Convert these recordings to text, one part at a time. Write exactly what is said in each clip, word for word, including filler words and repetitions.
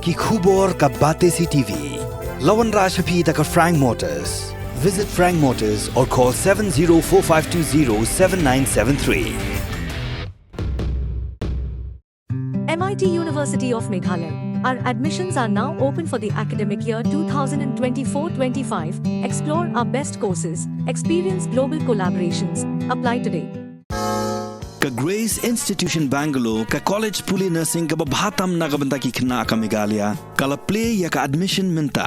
Ki khubor ka Batesi T V. La wanrah sha phi da ka Frank Motors. Visit Frank Motors or call seven zero four five two zero seven nine seven three. M I T University of Meghalaya. Our admissions are now open for the academic year two thousand twenty-four twenty-five. Explore our best courses, experience global collaborations. Apply today. Ka Grace Institution Bangalore, ka college pule nursing kaba bha tam na ka bynta ki khynnah ka Meghalaya, ka la plie ïa ka admission mynta.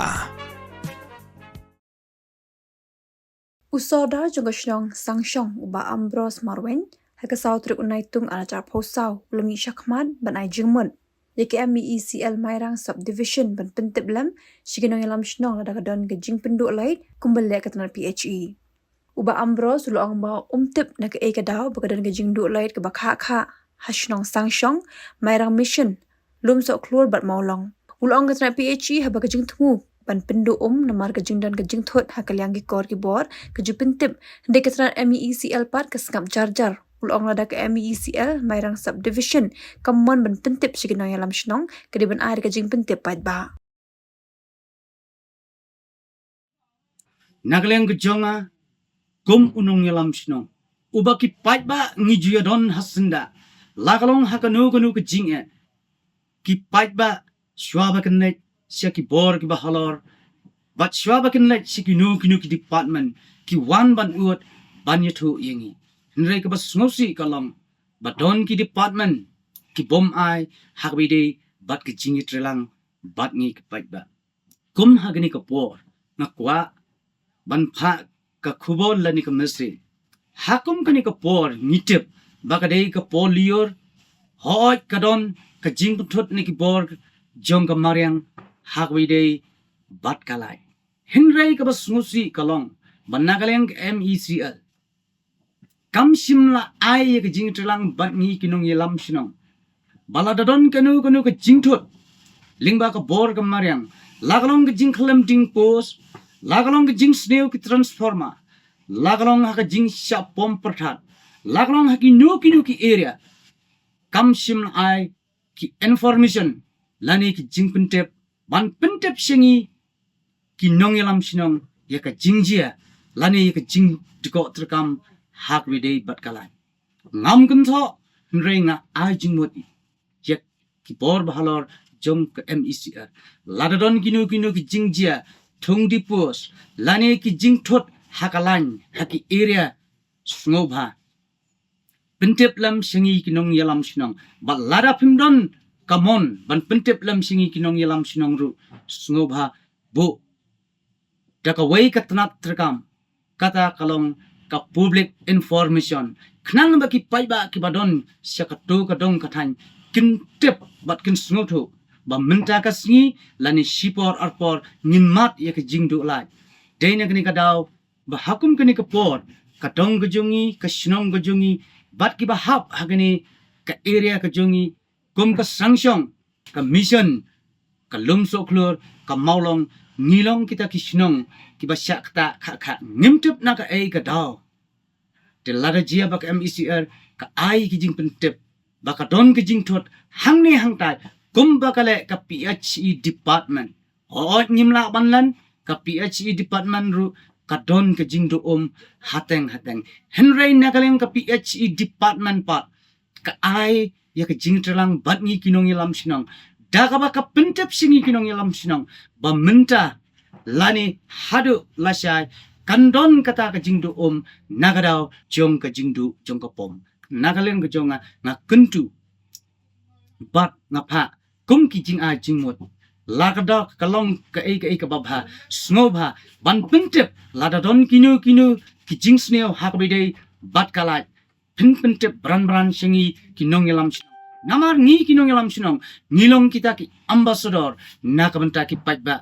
U Sordar jong ka shnong Sangshong, u Bah Ambrose Marwein, ha ka saw tarik u Naitung ar hajar arphew saw, u la mih shakhmat ban ai jingmut ïa ka M E E C L Mairang Subdivision ban pyntip lem sha ki nongïalam shnong lada ka don ka jingpynduh lait kumba leh ka tnat P H E. U Bah Ambrose u la ong ba um tip na kaei ka daw ba ka don ka jingduh lait kaba khah khah ha shnong Sangshong, Mairang Mission, Lumsohkhlur bad Mawlong. U la ong ka tnat P H E haba ka jingthmu ban pynduh um namar ka jingdon ka jingthut ha ka liang ki kor ki bor ka ju pyntip, hynrei ka tnat M E E C L pat ka sngap jar jar. U la ong lada ka M E E C L Mairang Subdivision kam mon ban pyntip sha ki nongïalam shnong, ka dei ban ai da ka jingpyntip paidbah. Na ka liang ka jong nga kum u nongïalam shnong uba ki paidbah ngi ju ïadon ha syndah, la ka long ha kano kano ka jingeh, ki paidbah shuwa ba kin leit sha ki bor kiba halor bad shuwa ba kin leit sha kino kino ki department, ki wan ban ud ban ïathuh ïa ngi. Hynrei kaba sngewsih ka long ba don ki department ki bym ai ha kaba ïadei bad ka jingïatreilang bad ngi ki paidbah. Kum ha kane ka por nga kwah ban phah ka khubor lane ka message. Ha kum kane ka por ngi tip ba ka dei ka por lyiur, hooid ka don ka jingpynthut na ki bor jong ka mariang ha kaba ïadei bad ka lait. Hynrei kaba sngewsih ka long ba na ka liang ka M E E C L kam shym la ai ïa ka jingïatreilang bad ngi ki nongïalam shnong ba lada don kano kano ka jingthut lyngba ka bor ka mariang, la ka long ka jingkhlem ding post, la ka long ka jingsniew ki transformer, la ka long ha ka jingshah pom pyrthat, la ka long ha kino kino ki area, kam shym la ai ki information lane ki jingpyntip ban pyntip sha ngi ki nongïalam shnong ïa ka jingjia lane ïa ka jingdkoh treikam ha kaba ïadei bad ka lait. Ngam kynthoh, hynrei nga ai jingmut ïa ki bor ba halor jong ka M E E C L. Lada don kino kino ki jingjia, thung dih post lane ki jingthut ha ka lait ha ki area, sngewbha pyntip lem sha ngi ki nongïalam shnong. Bad lada phim don ka mon ban pyntip lem sha ngi ki nongïalam shnong ruh, sngewbha buh da kawei ka tnat treikam, kata ka long ka public information, khnang ba ki paidbah kiba don sha kato ka dong ka thaiñ kin tip bad kin sngewthuh ba mynta ka sngi lane shipor arpor ngin mad ïa ka jingduh lait. Dei na kane ka daw ba ha kum kane ka por ka dong ka jong ngi, ka shnong ka jong ngi bad kiba hap ha kane ka area ka jong ngi, kum ka Sangshong, ka Mission, ka Lumsohkhlur, ka Mawlong, ngi long kita ki shnong kiba shah ktah khah khah. Ngim tip na kaei ka daw. Te lada jia ba ka M E E C L ka ai ki jingpyntip ba ka don ka jingthut hangne hangtai, kumba ka leh ka P H E department. Hooid ngim lah ban len, ka P H E department ruh ka don ka jingduh um hateng hateng. Hynrei na ka liang ka P H E department pat ka ai ïa ka jingtreilang bad ngi ki nongïalam shnong da kaba ka pyntip sha ngi ki nongïalam shnong ba mynta lane haduh lashai kan don kata ka jingduh um na ka daw jong ka jingduh jong ka pom. Na ka liang ka jong nga, nga kyntu bad nga phah kum ki jingai jingmut. La ka daw ka long kaei kaei kaba bha, sngewbha ban pyntip lada don kino kino ki jingsniew ha kaba ïadei bad ka lait, phin pyntip bran bran sha ngi ki nongïalam shnong. Namar ngi ki nongïalam shnong ngi long kita ki ambassador na ka bynta ki paidbah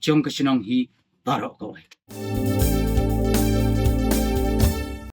jong ka shnong hi baroh kawei.